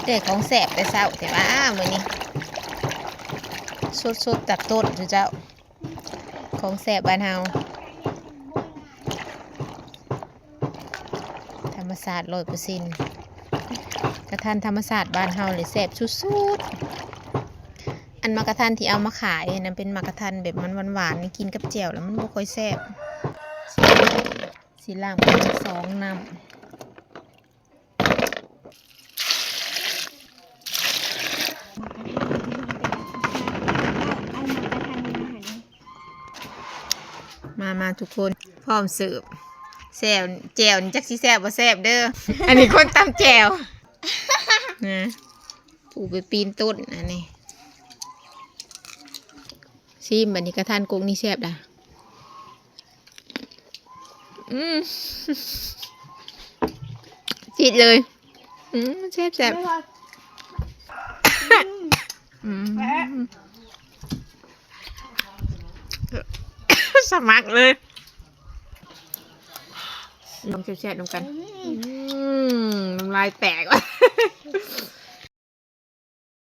ໄດ້ຂອງແຊບແຕ່ເຊົ້າແທ້ຫວາມື້ນີ້ ສົດໆຈາກຕົ້ນເຈົ້າ ຂອງແຊບບ້ານເຮົາ ທຳມະຊາດຮ້ອຍເປີເຊັນ ກະທັນທຳມະຊາດບ້ານເຮົານີ້ແຊບສຸດໆ. ອັນໝາກກະທັນທີ່ເອົາມາຂາຍນັ້ນ ເປັນໝາກກະທັນແບບມັນຫວານໆ ກິນກັບແຈ່ວແລ້ວມັນບໍ່ຄ່ອຍແຊບ. ຊິລ້າງປະມານສອງນ້ຳ. ມາໆ ທຸກຄົນ ພ້ອມເສີບ ແຊວ ແຈ່ວນີ້ຈັກຊິແຊບບໍ່ແຊບເດີ ອັນນີ້ຄົນຕຳແຈ່ວ ນະ ຜູ້ໄປປີນຕົ້ນ ອັນນີ້ ຊີມບາດນີ້ ກະທັນກົກນີ້ແຊບດາ ອືມ ຊິດເລີຍ ອືມ ແຊບໆ ອືມ ສະໝັກເລີຍ ລອງແຊບໆນຳກັນ ອືມ ອືມ ນ້ຳລາຍແຕກ.